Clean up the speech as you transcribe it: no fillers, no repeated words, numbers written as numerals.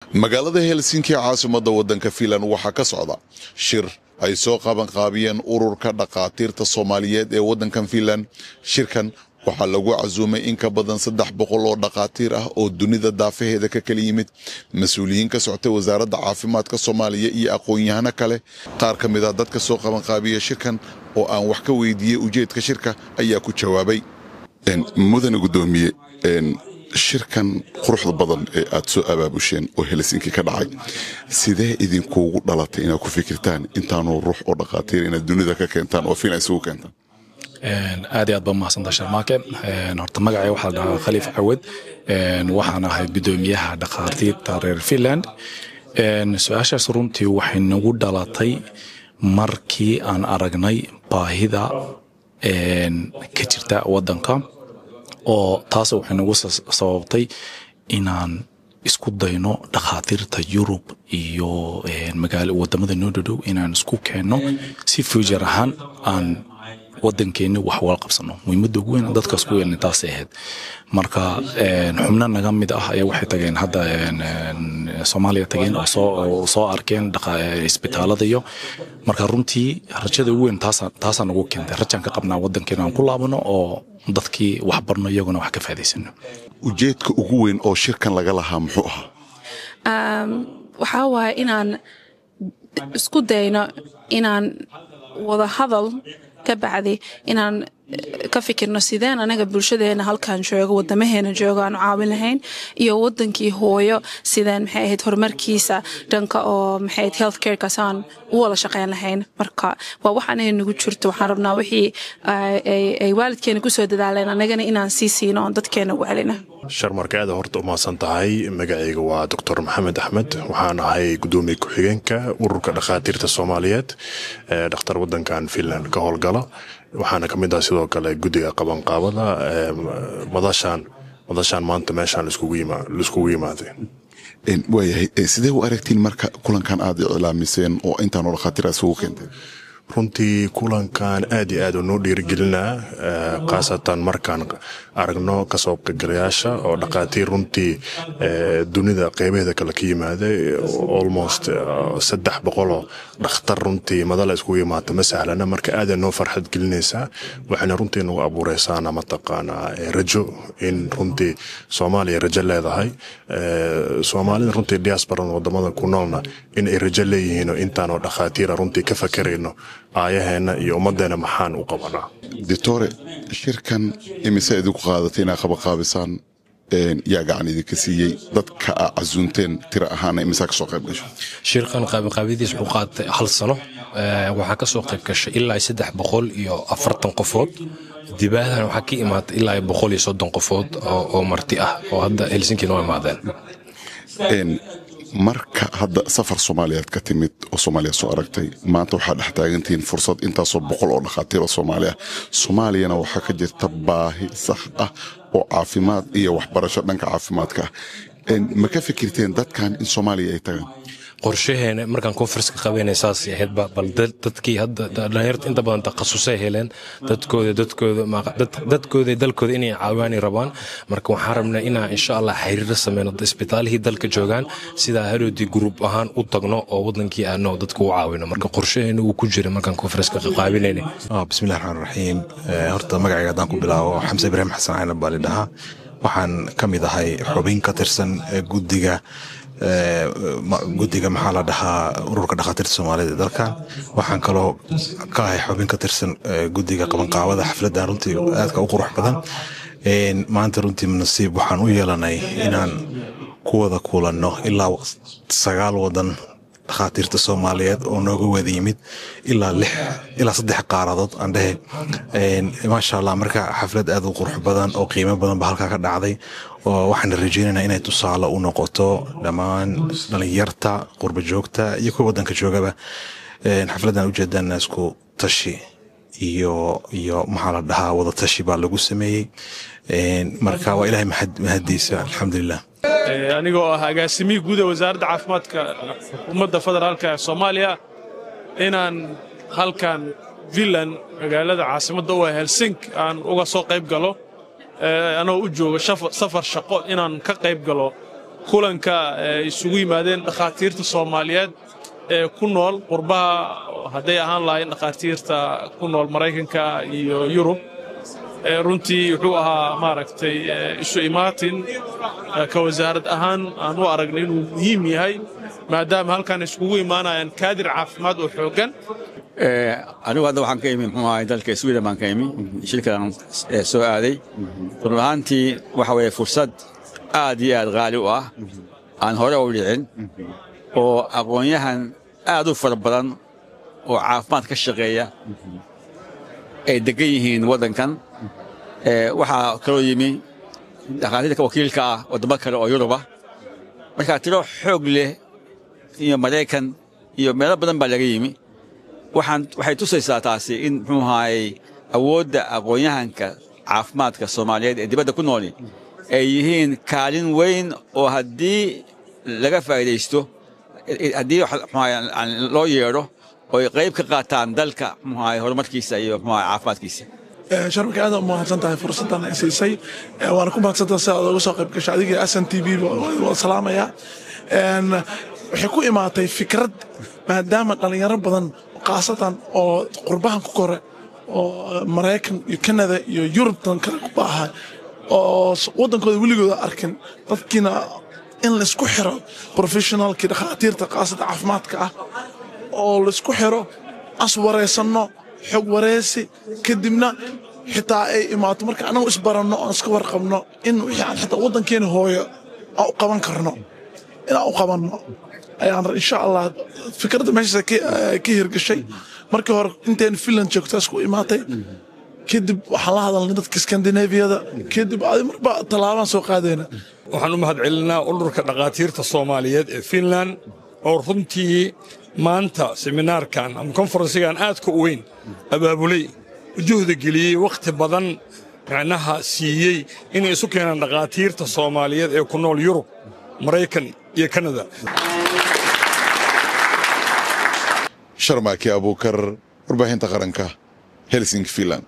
Magaalada Helsinki, caasimadda waddanka Finland, waxaa ka socda shir ay soo qabanqaabiyeen Ururka Dhakhaatiirta Soomaaliyeed ee waddankan Finland. Shirkan waxaa lagu casuumay in ka badan 300 oo dhakhaatiir ah oo dunida daafaheeda ka kala yimid, mas-uuliyiin ka soctay Wasaaradda Caafimaadka Soomaaliya iyo aqoon-yahano kale. Qaar ka mid ah dadka soo qabanqaabiya shirkan oo aan wax ka weydiiyey ujeedka shirka ayaa ku jawaabay. Mudane guddoomiye, shirkan quruxda badan ee aad soo abaabusheen oo Helsinki ka dhacay, sidee idinkuugu dhalatay inaad ku fikirtaan intaanoo ruux oo dhakhaatiir inaad dunida ka keentaan oo Finland isugu keentaan? Aad iyo aad baa mahadsantaa, Sharmaake. Horta magacay waxaa la dhahaa Khaliif Cawad, waxaan ahay guddoomiyaha dhakhaatiirta reer Finland. Su-aashaas runtii waxay nagu dhalatay markii aan aragnay baahida ka jirta waddanka, oo taas waxay nagu sababtay inaan isku dayno dhakhaatiirta Yurub iyo magaalo wadamada noo dhodhow inaan isku keenno si future ahaan aan wadankeeni wax wala qabsano. Muhiimadda ugu weyn dadkaas ku weyn taasay ahayd. Marka xubno naga mid ah ayaa waxay tageen hadda Soomaaliya, tageen oo soo arkeen isbitaalada iyo marka runtii rajada ugu weyn taasaa nagu keentay. Rajaan ka qabnaa wadankeena aan ku laabano oo dadkii wax barno, iyaguna wax ka faa'iidaysano. Ujeedka ugu weyn oo shirkan laga lahaa muxuu ahaa? Waxaa waaye inaan isku dayno inaan wada hadal ka bacdi inaan ka fikirno sideen anaga bulshadeena halkan joogo, wadamaheena joogo, aan u caawin lahayn, iyo wadankii hooyo sideen, maxay ahayd, horumarkiisa dhanka oo, maxay ahayd, healthcarekaas aan u wada shaqeyn lahayn. Marka waa wax anaga nagu jirto. Waxaan rabnaa wixii ay waalidkeena kusoo dadaaleen anagana inaan sii siino oon dadkeena ugu celina. Sharmarka, aada horta umahadsan tahay. Magacayga waa Doctor Maxamed Axmed, waxaan ahay gudoomiye ku-xigeenka Ururka Dhakhaatiirta Soomaaliyeed ee dhakhtar wadankan Finland ka howlgala. Waxaana kamid ah sidoo kale guddiga qabanqaabada madashaan maanta meeshaan laiskugu yimaaday. Waayahay, sidee u aragtiin marka kulankan aad iclaamiseen oo intaanoo dhakhaatiir aad isugu keenteen? Runtii kulankan aad iyo aad u noo dhiirigelinaa, khaasatan markaan aragno kasoo qaybgalayaasha oo dhakhaatiir runtii dunida qeybaheeda kale ka yimaaday, almost 300oo dhakhtar. Runtii madala iskugu yimaata ma sahlana, marka aad noo farxad gelinaysaa, waxayna runtii nagu abuureysaana mataqaanaa rajo in runtii Soomaaliya rajo leedahay, Soomaalida runtii diasporada wadamada ku noolna in ay rajo leeyihiin oo intaanoo dhakhaatiira runtii ka fakerayno aayaheena iyo ummaddeena maxaan u qabanaa. Doctore, shirkan imise idinku qaadatay inaad qabaqaabisaan? Yaa gacan idinka siiyey? Dadka aa casuunteen tira ahaana imisaa ka soo qayb gasho? Shirkan qabanqaabadiis wuxuu qaatay hal sano. Waxaa ka soo qayb gashay ilaa 340 qofood. Dibadahan waxaa ka imaatay ilaa 130 qofood oo marti ah oo hadda Helsinki noo imaadeen. Marka hadda safar Soomaaliyaad ka timid oo Soomaaliya soo aragtay, maanta waxaa dhex taagantihiin fursad intaasoo boqol oo dhakhaatiir oo Soomaali ah. Soomaaliyana waxaa ka jirta baahi sax ah oo caafimaad iyo waxbarasho dhanka caafimaadka ah. Ma ka fikirteen dadkan in Soomaaliya ay tagaan? Qorshaheena markaan conference ka qabanay saasay ahayd bal dadkii hadda dhalinyarta inta badan takhasusay heleen, dadkooda dalkooda inay caawiyaanay rabaan. Marka waxaan rabnaa inaan insha Allah xiriiro sameyno isbitaalihii dalka joogaan, sidaa hadhowdii group ahaan u tagno oo wadankii aadno dadka u caawino. Marka qorshaheena uu ku jiray markaan conference ka qaabinayna. Bismillahi raxmaan raxiim. Horta magacayga haddaan ku bilaabo, Xamse Ibraahim Xasan Caynab baa lidhahaa. Waxaan ka mid ahay xubin ka tirsan guddiga, maxaa la dhahaa, Ururka Dhakhaatiirta Soomaaliyed ee dalkan. Waxaan kaloo ka ahay xubin ka tirsan guddiga qabanqaabada xafladdan runtii aadka u qurux badan. Maanta runtii nasiib waxaan u yeelanay inaan ku wada kulanno ilaa sagaal wadan dhakhaatiirta Soomaaliyeed oo nooga wada yimid ilaa lix ilaa saddex qaaradood aan dhehe. Maasha Allah, marka xaflad aad u qurux badan oo qiimo badan ba halkaa ka dhacday, oo waxaan rajeynaynaa inay tusaale u noqoto dhammaan dhalinyarta qurba joogta iyo kuwa wadanka joogaba. Xafladdan ujeedana isku tashi iyo, maxaa la dhahaa, wada tashi baa lagu sameeyey. Marka waa Ilahay mahadiisa, alxamdulilah. Anigoo ah agaasimihii guud ee Wasaaradda Caafimaadka Xukuumadda Federaalka ee Soomaaliya, inaan halkan Finland, magaalada caasimadda u ah Helsinki, aan uga soo qayb galo anoo u joogo safar shaqo, inaan ka qayb galo Kulanka isugu yimaadeen dhakhaatiirta Soomaaliyeed ee ku nool qurbaha, hadday ahaan lahayn dhakhaatiirta ku nool Maraykanka iyo Yurub, runtii wuxuu ahaa maaragtay isu imaatin ka wasaarad ahaan aan u aragnay inuu muhiim yahay, maadaama halkan iskugu imaanayaan kaadir caafimaad oo xooggan. Anigu hadda waxaan ka imi, muxuu ahay, dalka Sweden baan ka imi, shirkadan soo aaday. Run ahaantii waxa weeye fursad aad iyo aad qaali u ah aan hore u dhicin, oo aqoon-yahan aad u fara badan oo caafimaad ka shaqeeya ay degan yihiin waddankan. Waxaa kaloo yimi dhakhaatiirta wakiilka ah waddamo kale oo Yurub ah, marka tiro xoog leh iyo Maraykan iyo meelo badan baa laga yimi. Waxay tusaysaa taasi in, muxuu ahaayey, awoodda aqoon-yahanka caafimaadka Soomaaliyeed ee dibadda ku nooli ay yihiin kaalin weyn oo haddii laga faa'iidaysto, haddii loo yeedho oo ay qayb ka qaataan dalka, muxuu ahaay, horumarkiisa iyo, muxuu ahaay, caafimaadkiisa. Sharmaka, aad u mahadsan tahay fursaddan ay siisay, waana ku mahadsantahay sida aad uga soo qayb gashay adiga SNTV. Waa salaamaya. Waxay ku imaatay fikrad, maadaama dhalinyaro badan, khaasatan oo qurbahan ku kore oo Maraykan iyo Canada iyo Yurubtan kale ku baahay oo waddankooda weligooda arkin, dadkiina in laisku xiro professionalkii dhakhaatiirta, khaasatan caafimaadka ah, oo laisku xiro, as wareysanno, xog wareysi, kadibna xitaa ay imaato marka annagu isbaranno oon iska warqabno in wixii aan xitaa waddankeena hooyo aan u qaban karno inaan u qabanno ayaan insha Allah. Fikradda meeshaas ka hirgashay. Markii hore inteen Finland joogta isku imaatay, kadib waxaan la hadalnay dadka Scandinaviyada, kadib adi marba tallaabaan soo qaadayna. Waxaan u mahadcelinaa ururka dhakhaatiirta Soomaaliyeed ee Finland oo runtii maanta seminaarkan ama konferensigan aadka u weyn abaabulay, juhda geliyey, wakhti badan micnaha siiyey inay isu keenaan dhakhaatiirta Soomaaliyeed ee ku nool Yurub, Maraykan iyo Kanada. Sharmaaki Abuukar, warbaahinta qaranka, Helsinki, Finland.